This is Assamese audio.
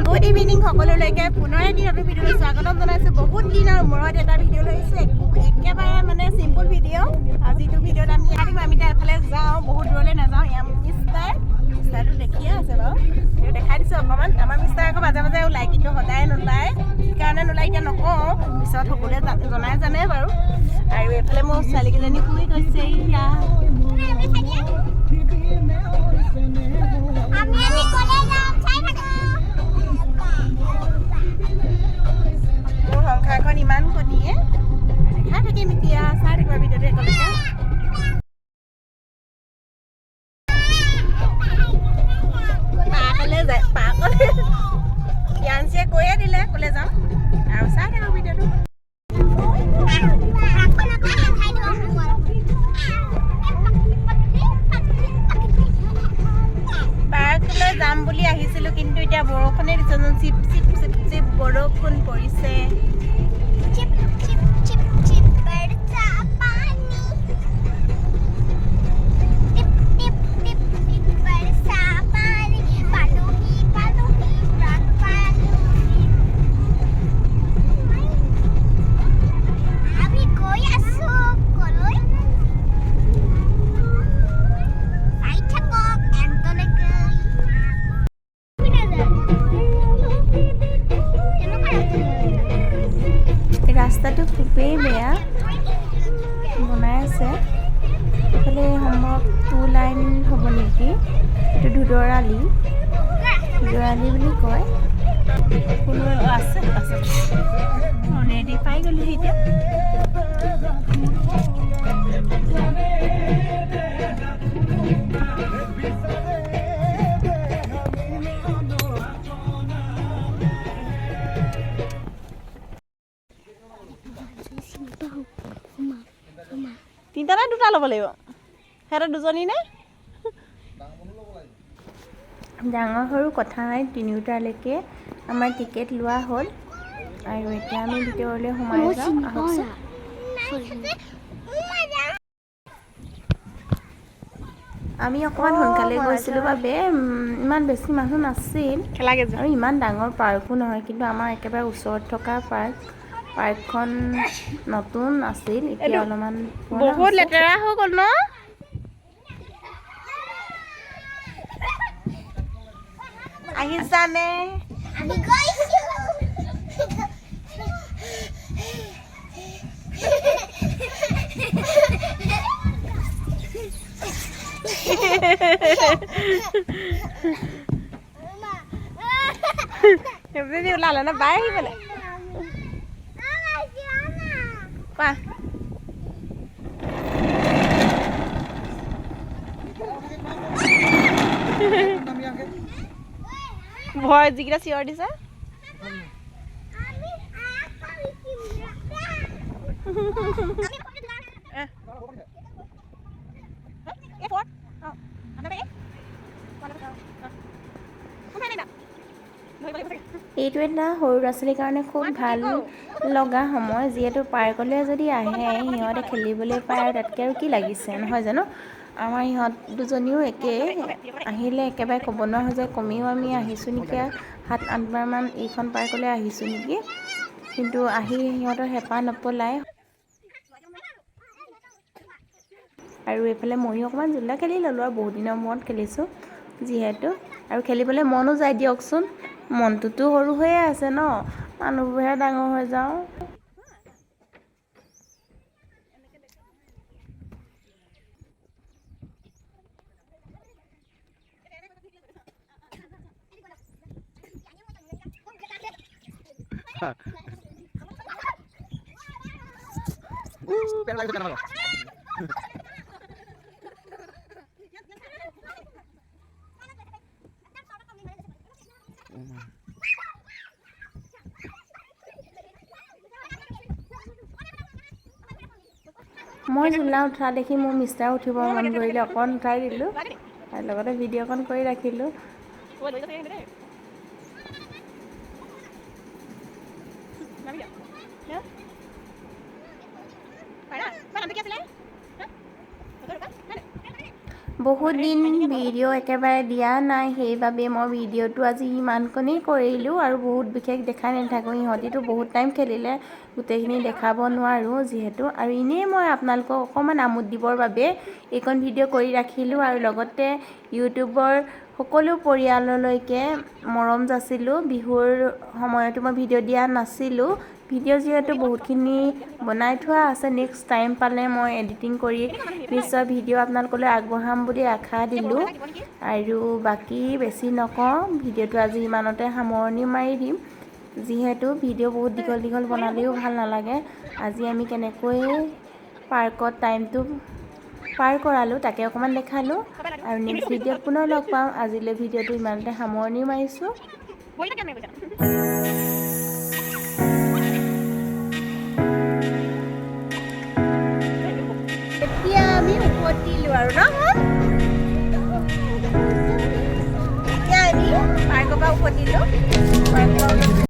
গুড ইভিনিং সকলোলৈকে। পুনৰ এটি নতুন ভিডিঅ'লৈ স্বাগতম জনাইছোঁ। বহুত দিনৰ মূৰত এটা ভিডিঅ' লৈ আহিছোঁ, একো একেবাৰে মানে চিম্পুল ভিডিঅ'। যিটো ভিডিঅ'ত আমি আহিম, আমি এতিয়া এফালে যাওঁ, বহুত দূৰলৈ নাযাওঁ। এয়া মিষ্টাৰ, মিষ্টাৰটো দেখিয়ে আছে বাৰু, সেইটো দেখাই দিছোঁ অকণমান। আমাৰ মিষ্টাৰ আকৌ মাজে মাজে ওলায়, কিন্তু সদায় নোলায়। কি কাৰণে নোলায় এতিয়া নকওঁ, পিছত সকলোৱে জনাই জানে বাৰু। আৰু এইফালে মোৰ ছোৱালীকেইজনী শুই গৈছে। ইয়া। আমি আজি কলে যাম, চাই থাকো। মোৰ সংসাৰখন ইমান কণীয়ে দেখাই থাকিম। এতিয়া চাই থাকিবা ভিডিঅ'টো একেলগে। পাৰ্কলৈ যায়, পাৰ্কলৈ। পিয়াঞ্চিয়ে কৈয়ে দিলে ক'লে যাম। আৰু চাই থাকক ভিডিঅ'টো। আকৌ নকওঁ, দেখাই দিওঁ। পাৰ্কলৈ যাম বুলি আহিছিলোঁ, কিন্তু এতিয়া বৰষুণে দিছে। চিপ চিপ চিপ চিপ বৰষুণ পৰিছে। चिप चिप चिप चिप बरसा पानी, टिप टिप टिप टिप बरसा पानी, पालुही पालुही प्राण पालुही। আমি গৈ আছো কলৈ, চাই থাকক এণ্টলৈকে। কেনেকুৱা? ৰাস্তাটো খুবেই বেয়া, বনাই আছে। এইফালে সম্ভৱ টু লাইন হ'ব নেকি। এইটো ধোদৰ আলি, ধোদৰ আলি বুলি কয়। কোনো আছে আছে, অলৰেডি পাই গ'লোহি এতিয়া। তিনিটা নে দুটা ল'ব লাগিব? সিহঁতৰ দুজনী নে? ডাঙৰ সৰু কথা নাই, তিনিওটালৈকে আমাৰ টিকেট লোৱা হ'ল আৰু এতিয়া আমি ভিতৰলৈ সোমাই যাওঁ আহকচোন। আমি অকণমান সোনকালে গৈছিলোঁ বাবে ইমান বেছি মানুহ নাছিল আৰু ইমান ডাঙৰ পাৰ্কো নহয়, কিন্তু আমাৰ একেবাৰে ওচৰত থকা পাৰ্কখন নতুন আছিল, এতিয়া অলপমান পুৰণা বহুত হৈছে। লেতেৰা হৈ গ'ল ন? আহিছানে? আমি গৈছো। সেইবুলি ওলালে ন বাই আহি পেলাই? কোৱা। ভয় যিকেইটা চিঞৰ দিছে। এইটো এটা সৰু ল'ৰা ছোৱালীৰ কাৰণে খুব ভাল লগা সময়, যিহেতু পাৰ্কলৈ যদি আহে সিহঁতে খেলিবলৈ পায় আৰু তাতকৈ আৰু কি লাগিছে, নহয় জানো? আমাৰ ইহঁত দুজনীও একেই, আহিলে একেবাৰে ক'ব নোৱাৰা হৈ যায়। কমেও আমি আহিছোঁ নেকি 7-8বাৰমান এইখন পাৰ্কলৈ আহিছোঁ নেকি, কিন্তু আহি সিহঁতৰ হেঁপাহ নপলায়। আৰু এইফালে ময়ো অকণমান জোলনা খেলি ল'লোঁ আৰু বহুত দিনৰ মূৰত খেলিছোঁ যিহেতু, আৰু খেলিবলৈ মনো যায় দিয়কচোন। মনটোতো সৰু হৈয়ে আছে ন, মানুহবোৰহে ডাঙৰ হৈ যাওঁ। মই জোলনা উঠা দেখি মোৰ মিষ্টাৰ উঠিব মন কৰিলে, অকণ উঠাই দিলোঁ আৰু লগতে ভিডিঅ' অকণ কৰি ৰাখিলোঁ। বহুত দিন ভিডিঅ' একেবাৰে দিয়া নাই, সেইবাবে মই ভিডিঅ'টো আজি ইমানকণেই কৰিলোঁ আৰু বহুত বিশেষ দেখাই নাথাকোঁ। ইহঁতিতো বহুত টাইম খেলিলে, গোটেইখিনি দেখাব নোৱাৰোঁ যিহেতু। আৰু এনেই মই আপোনালোকক অকণমান আমোদ দিবৰ বাবে এইকণ ভিডিঅ' কৰি ৰাখিলোঁ আৰু লগতে ইউটিউবৰ সকলো পৰিয়াললৈকে মৰম যাচিলোঁ। বিহুৰ সময়তো মই ভিডিঅ' দিয়া নাছিলোঁ। ভিডিঅ' যিহেতু বহুতখিনি বনাই থোৱা আছে, নেক্সট টাইম পালে মই এডিটিং কৰি নিশ্চয় ভিডিঅ' আপোনালোকলৈ আগবঢ়াম বুলি আশা দিলোঁ। আৰু বাকী বেছি নকওঁ, ভিডিঅ'টো আজি ইমানতে সামৰণি মাৰি দিম, যিহেতু ভিডিঅ' বহুত দীঘল দীঘল বনালেও ভাল নালাগে। আজি আমি কেনেকৈ পাৰ্কত টাইমটো পাৰ কৰালোঁ, তাকে অকণমান দেখালোঁ। আৰু নেক্সট ভিডিঅ'ত পুনৰ লগ পাম। আজিলৈ ভিডিঅ'টো ইমানতে সামৰণি মাৰিছোঁ। বহি থাকা, কেনেকৈ? এতিয়া আমি উভতিলো আৰু ন। এতিয়া আমি পাৰ্কৰ পৰা উভতিলো।